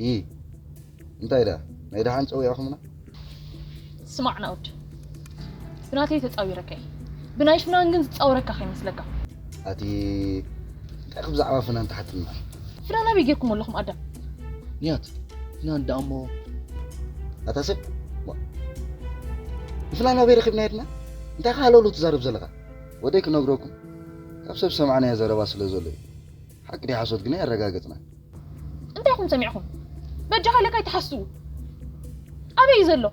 ይ፣ እንታይ ደኣ? ናይ ደሓን ጸዊዕኹምና? ስማዕ ናኡድ፣ ብናተይ ተጻዊረካ እየ። ብናይ ፍናን ግን ዝጻወረካ ከይመስለካ። ኣቲ፣ እንታይ ብዛዕባ ፍናን ትሓትልና? ፍናን ኣበይ ጌርኩም ኣለኹም ኣዳም? ንያት፣ ፍናን ደኣ እሞ። ኣታ ሰብ፣ ዋ፣ ንፍናን ኣበይ ረኺብና ሄድና? እንታይ ከ ሃለውለው ትዛረብ ዘለኻ? ወደይ ክነግረኩም፣ ካብ ሰብ ዝሰማዕናዮ ዘረባ ስለ ዘሎ እዩ። ሓቂ ድዩ ሓሶት ግና ኣየረጋገጽናን። እንታይ ኢኹም ሰሚዕኹም? በጃኻ ኢለካ ኣይትሓስዉ። ኣበይ እዩ ዘሎ?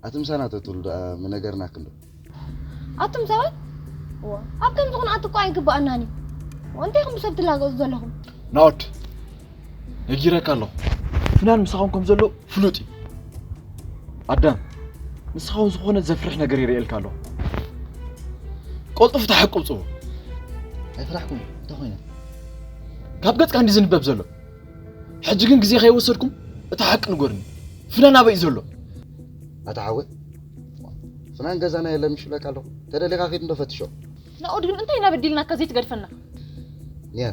ኣቲ ምሳና ተትህሉ ደኣ ምነገርናክን ዶ? ኣቱም ሰባት፣ እዋ፣ ኣብ ከምዚ ኩነታት እኮ ኣይግብኣናን እዩ። እንታይ ኢኹም ብሰብ ትላገጹ ዘለኹም? ናኦድ፣ ነጊረካ ኣለኹ። ፍናን ምሳኹም ከም ዘሎ ፍሉጥ እዩ። ኣዳም፣ ንስኻ እውን ዝኾነ ዘፍርሕ ነገር ይርእየልካ ኣለኹ። ቀልጡፍ ተሓቅብ ጽቡቕ። ኣይፈራሕኩን፣ እንታይ ኮይነ? ካብ ገጽካ እንዲ ዝንበብ ዘሎ። ሕጂ ግን ግዜ ከይወሰድኩም እቲ ሓቂ ንገሩኒ። ፍናን ኣበይ እዩ ዘሎ? ኣታ ሓወይ፣ ፍናን ገዛና የለን ምሽ ይብለካ ኣለኹ። ተደሊኻ ኺድ እንዶ ፈትሾ። ናኦድ ግን እንታይ ኢና በዲልናካ ዘይትገድፈና? ኒያ፣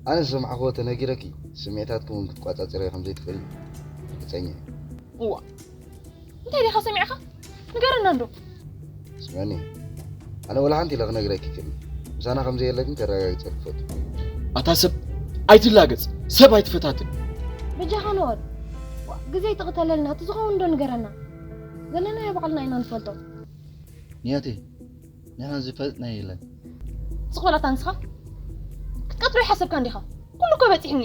ኣነ ዝሰማዕኽዎ ተነጊረኪ፣ ስምዒታትኩም እውን ክትቋጻጸርዮ ከም ዘይትኽእሊ ርግጸኛ እየ። እዋ፣ እንታይ ዲኻ ሰሚዕኻ? ንገረና እንዶ። ስምዕኒ፣ ኣነ ወላ ሓንቲ ኢለ ክነግረኪ ክእል። ምሳና ከም ዘየለ ግን ከረጋግጸልኪ ፈቱ። ኣታ ሰብ ኣይትላገጽ፣ ሰብ ኣይትፈታትን። በጃኻ ንወድ፣ ግዜ ትቕተለልና፣ እቲ ዝኸውን ዶ ንገረና። ዘለናዮ ባዕልና ኢና ንፈልጦ። ንያተይ፣ ንሕና ዝፈልጥና የለን። ስቕ በል ኣታ ንስኻ። ክትቀትሎ ይሓሰብካ እንዲኻ። ኩሉ እኮ በጺሕኒ።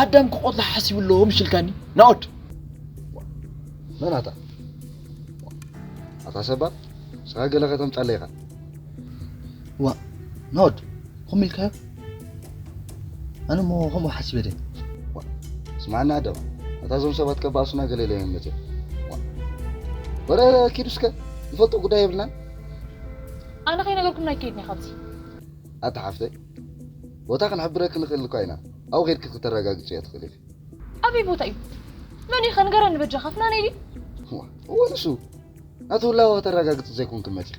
ኣዳም ክቐትሎ ሓሲቡ ኣሎ ምሽልካኒ። ናኦድ። መን ኣታ? ኣታ ሰባ፣ ንስኻ ገለ ከተምጻለይ ኢኻ። ዋ፣ ናኦድ፣ ከምኡ ኢልካዮ? ኣነ እሞ ከምኡ ሓሲበ ድየ? ዋ፣ ስማዕና ኣዳም፣ ኣታ እዞም ሰባት ከባእሱና ገለ ኢሎም እዮም መጺኦም። ዋ፣ ወረ ኪዱ እስከ፣ ንፈልጦ ጉዳይ የብልናን። ኣነ ከይነገርኩም ኣይከይድን እየ ካብዚ። ኣታ ሓፍተይ፣ ቦታ ክንሕብረኪ ንኽእል እኳ ኢና። ኣብኡ ኬድኪ ክተረጋግጽዮ ትኽእሊ ኢኺ። ኣበይ ቦታ እዩ? መን እዩ ኸ ንገረኒ በጃኻ፣ ፍናነይ ድዩ? እዋ፣ እወ ንሱ። ናቱ ህላወ ከተረጋግጽ ዘይኮንኪ መጺኺ።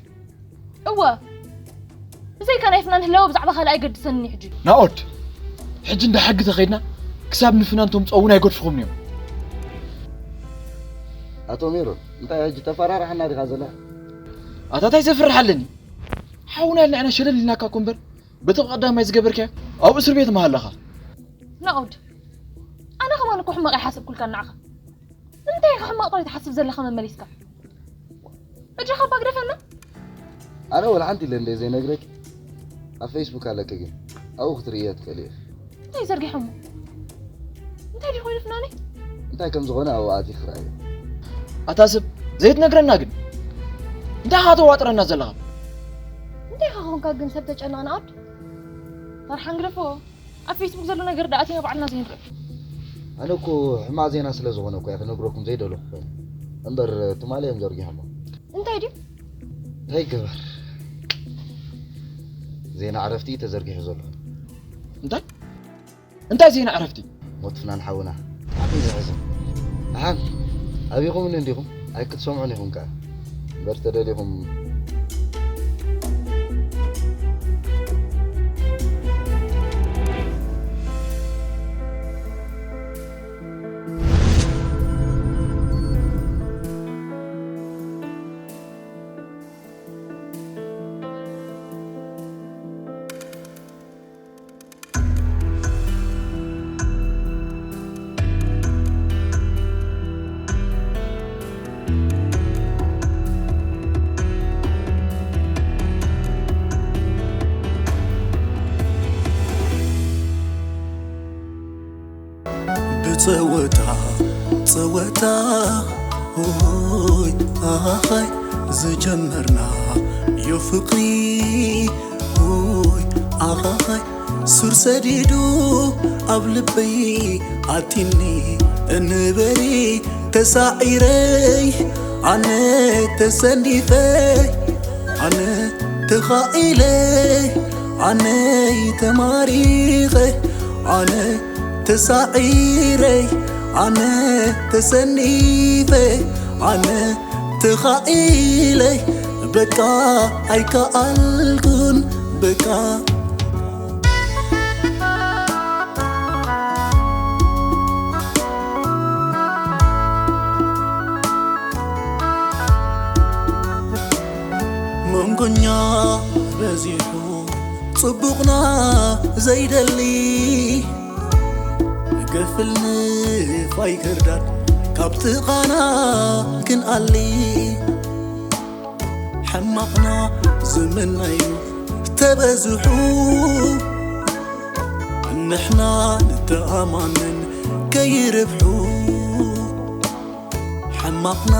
እወ። ብዘይካ ናይ ፍናን ህላወ ብዛዕባ ካልእ ኣይገድሰንን እዩ ሕጂ። ናኦድ፣ ሕጂ እንዳ ሕጊ ተኸይድና ክሳብ ንፍናን ተምጽኦ እውን ኣይገድፍኹምን እዮም። ኣቶ ሜሮን፣ እንታይ ሕጂ ተፈራርሓና ዲኻ ዘለኻ? ኣታ እንታይ ዘፍርሕ ኣለኒ? ሓውና ኢልና ኢና ሸለል ኢልናካ እኮ እምበር፣ በቲ ቀዳማይ ዝገበርካዮ ኣብ እስር ቤት ምሃለኻ። ናኦድ፣ ኣነ ከማን እኮ ሕማቕ ኣይሓሰብኩልካን ንዓኻ። ንምንታይ ኢኻ ሕማቕ ጥራይ ትሓስብ ዘለኻ መመሊስካ? በጃኻ እባ ግደፈና። ኣነ ወላ ሓንቲ ኢለ እንደ ዘይነግረኪ ኣብ ፌስቡክ ኣለኪ፣ ግን ኣብኡ ክትርእዮ ትኽእሊ ኢኺ። እንታይ ዘርጊሖሞ? እንታይ ድዩ ኮይኑ ፍናነይ? እንታይ ከም ዝኾነ ኣብኡ ኣትዩ ክረኣዮ። ኣታ ሰብ ዘይትነግረና ግን እንታይ ኢኻ ተዋጥረና ዘለኻ? እንታይ ኢኻ ኾንካ ግን ሰብ ተጨናንዓድ? ፈርሓን ግደፎ። ኣብ ፌስቡክ ዘሎ ነገር ደኣ ኣቲና ባዕልና ዘይንርኢ። ኣነ እኮ ሕማቕ ዜና ስለ ዝኾነ እኮ እየ ክነግረኩም ዘይደለኹ ኮይኑ። እምበር ትማሊ እዮም ዘርጊሖሞ። እንታይ ድዩ? እንታይ ይገበር? ዜና ዕረፍቲ እዩ ተዘርጊሑ ዘሎ። እንታይ? እንታይ ዜና ዕረፍቲ? ሞት ፍናን ሓውና። ብጣዕሚ ዘሕዝን። ደሓን፣ ኣቢኹምኒ እንዲኹም? ኣይክትሰምዑን ኢኹም ከኣ። እምበር ተደሊኹም። ብጸወታ ጸወታ ሆይ ኣኻይ ዝጀመርናዮ ፍቕሪ ሆይ ኣኻይ ሱር ሰዲዱ ኣብ ልበይ ኣቲኒ እንበሪ ተሳዒረይ ኣነ ተሰኒፈ ኣነ ተኻኢለ ኣነ ተማሪኸ ኣነ ተሳዒረ ኣነ ተሰኒፈ ኣነ ተኻኢለ በቃ ኣይከኣልኩን በቃ መንጎኛ በዚሑ ጽቡቕና ዘይደሊ ገፍል ንፋይ ክርዳድ ካብ ጥቓና ክንኣሊ ሕማቕና ዝምነዩ ተበዝሑ ንሕና ንተኣማመን ከይርብሑ ሕማቕና